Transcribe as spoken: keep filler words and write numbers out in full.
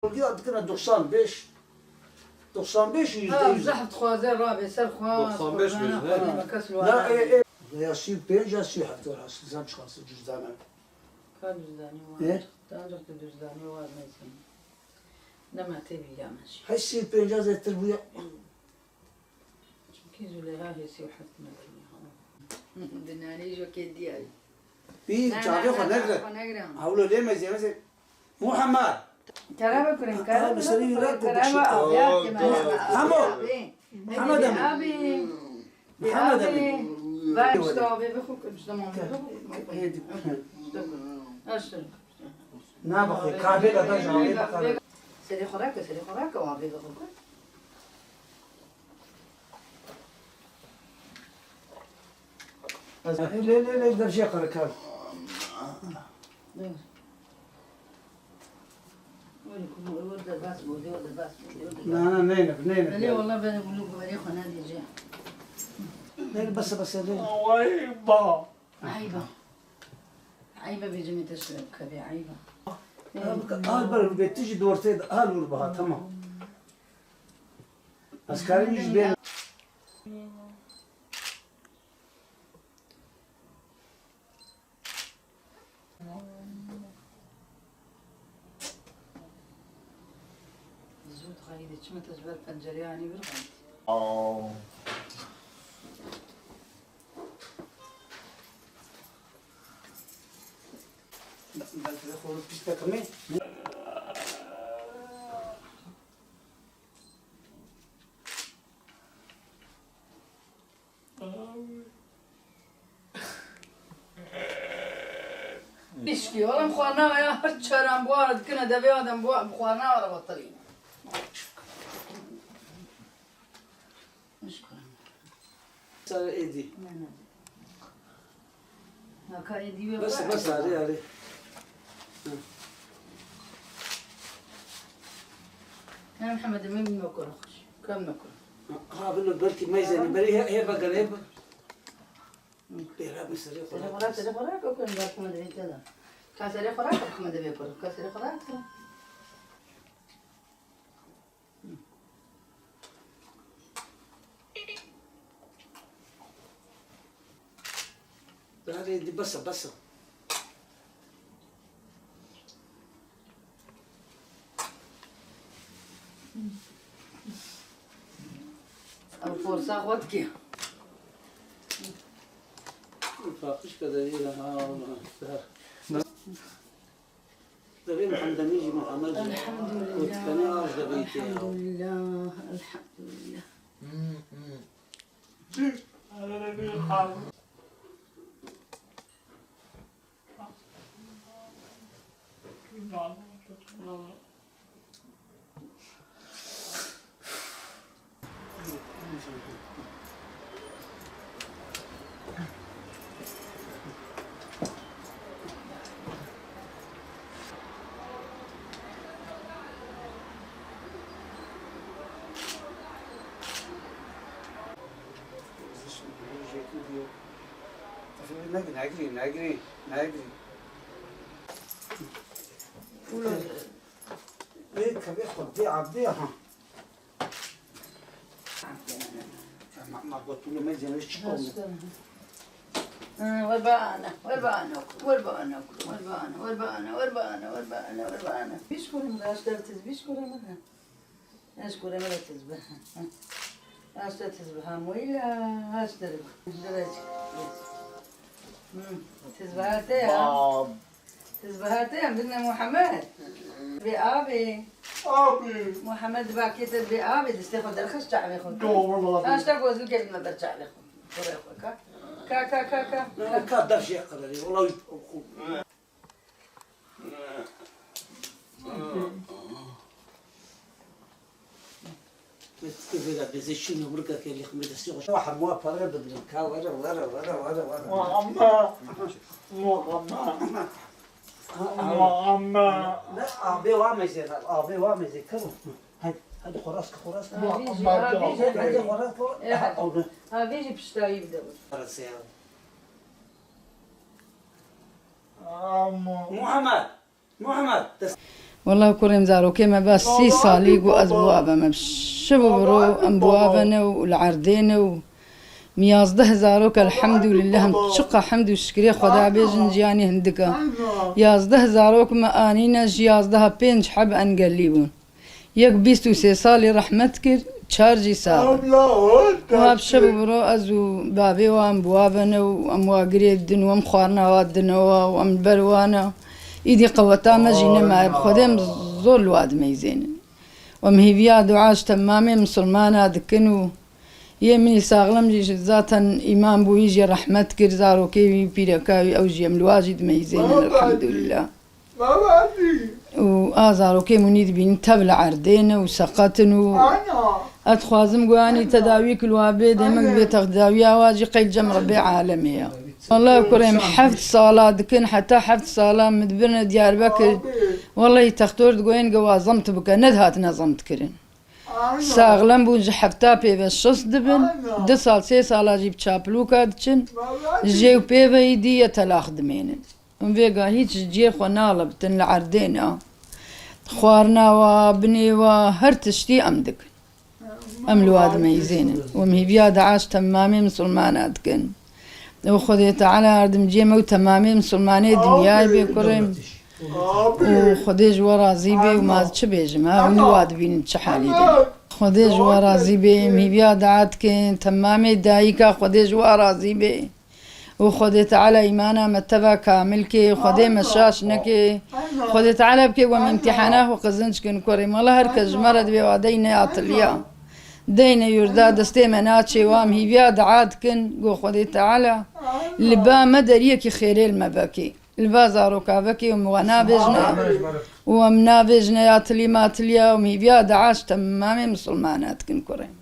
Kurdiya dikine doksan beş. Doksan beş yüzde yüz. Ha, zehf dixwaze rabe ser xwe, Doksan beş kurbana yüz, xwe, he. Nebe kes li Na, wana e, be. E, ya sî û pênc ya sî û heft were, zan çiqas cüzdana. Ka cüzdanî E? Te ancak tu cüzdanî war neyse. Nema tê bilya me jî. Hey sî û pênc ya zêtir bûye. Çimkî Züleyha hê sî û heft metre ya. Di nanê jokê diyayî. Bî, Na, çavê na, xwe na, negre. Xwe negre. Hewlo lê mezê, mezê. Muhammed. Kerem kurim, Ha, kerem bi serî kurim, red kerem bikişî. Abi, abi, Hemo. Abi. Muhammed Emin. Abi. Muhammed Abi. Emin. Ver işte abi, bir hukuk işte, tamam. Hadi. İşte. Aşırı. Na bixwe, kahve de ben kahve bakalım. Serê xwe rake, serê xwe rake, abi, bir hukuk. Ez lê, lê, lê, devşê qirikar. Na, na, neyne, neyne. Belê, wala ben bunu güvene xwe nadiyece. Neyne, bese, bese, lê. Vay ba. Eyba. Eyba bêjimê te şirek kevê, eyba. Al, al, ber, bê tu jî dortê de, al, ur, baha, tamam. Ez karim jî bê. Zû dixayî de çime te ji ber pencereya anî vir xayî. Belkî de xwe pîs nekirî. Pişkî, oğlum, xwarina ya her çaran buhar dikine devê adam buhar, xwarina ara batalî. Pişkî. Sare êdî. Ne, ne. Bes, bes, arê, arê. Ha. Ya Mihemed, min nokor xweş. Kam nokor. Ha, bin belkî meyzeni, berî he, he, bagere, he. Pêra bi serê xwe. Serê xwe, serê xwe, kokon, bak, kuma devê te da. Ka serê xwe, kokon, devê kor. Ka serê xwe, kor. Darê di bes e, bes e. Ew forsa xwe dike. Paqij ke devî re ha, ha. Devê Mihemed Emîn jî, Mihemed jî. Elhamdülillah. Kotkanê aş devê tê ya. Elhamdülillah. Elhamdülillah. Negirî, negirî, negirî, negirî. Ê, kevê xwe dê, abdê, ha. Ma, ma gotûlê me cene çi kom? Ha, werbana, werbana, werbana, werbana, werbana, werbana, werbana, werbana. Bişkurim, raşter tiz, bişkurim. Eşkure me tizbe. Aşte tizbe ha moyla, aşte. Direk. Hmm. Tizbe hate ya. Bab. Tizbe hate ya, binne Muhammed. Bi abi. Abi. Muhammed bakete bi abi, diste xo derxist çavê xo. Doğru abi. Aşte gözlük elime ber çavê xo. Buraya xo ka. Ka, ka, ka, ka. Ka derşe kadar. Olay. Wah, hemû pere bigirin. Ka were, were, were, were, were. Muhammed. Muhammed. Ha, ha. Muhammed. Ne, abê wa mezê, abê wa mezê, kero. Hadi, hadi, xoras, xoras. Abê jî, abê jî. Hadi, xoras, xoras. E, ha, oldu. Abê jî piştayî bide. Xoras ya. Ama. Muhammed! Muhammed! Des- Wela kurê min, zarokê me ba sî salî ku ez bi wa ve me. Şev û bi ro em bi wa ve ne û li erdê ne û em yazdeh zarok, elhamdulillah, em çiqa hemd û şikirê Xweda bêjin, jiyanê hindik a. Yazdeh zarok me anîne, ji yazdeha pênc heb engellî bûn. Yek bîst û sê salî rehmet kir, çar jî sax in. Wiha bi şev û bi ro ez û bavê wan bi wa ve ne û em wa girê didin û em xwarina wa didine wa û em li ber wan a. Îdî qeweta me jî nemaye, bi Xwedê em zor li wa dimeyzênin. Û em hîviya dua ji temamê misilmana dikin û yê min î saxlem jî zaten îman bû, wî jî rehmet kir, zarokê wî, pîreka wî, ew jî em li wa jî dimeyzênin, elhamdulillah. Û a zarokê min hûn î dibînin tev li erdê ne û seqet in û ez dixwazim ku anî tedawî ku li wa bê, demek bê tedawiya wa jî qey li cem Rebbê alemê ya. Wela kurê min, heft sala dikin, heta heft sala min dibirine Diyarbekir. Wela textor digoyên ge wa zemt bike, nedihatine zemt kirin. Saxlem bûn, ji hefta pê ve şist dibin, du sal, sê sala jî bi çapilûka diçin. Jê û pê ve îdî ye telax dimênin. Em vêga hîç ji cihê xwe nalibitin, li erdê ne. Xwarina wa, binê wa, her tiştî em dikin. Em li wa dimeyzênin. Û em hîviya dua ji temamê misilmana dikin. Û Xwedê Teala yardimciyê me û temamê misilmanê dinyayê bê kurê min. Û Xwedê ji we razî bê û ma ez çi bêjim, ha, hûn li wa dibînin çi halî de. Xwedê ji we razî bê, em hîviya dua dikin, temamê dayika Xwedê ji we razî bê. Û Xwedê Teala îmana me teva kamil kê, Xwedê me şaş neke. Xwedê Teala bike ku em îmtîhana xwe qezinc kin kurê min. Wela her kes ji me re dibê wa deyne atiliya. Deyne yurda, destê me naçê wa, em hîviya dua dikin ku Xwedê Teala li ba me deriyekî xêrê li me vekê. Li ba zaroka vekê û em wa nabêjne. Û em nabêjne ya tilî matiliya û em hîviya dua ji temamê misilmana dikin kurê min.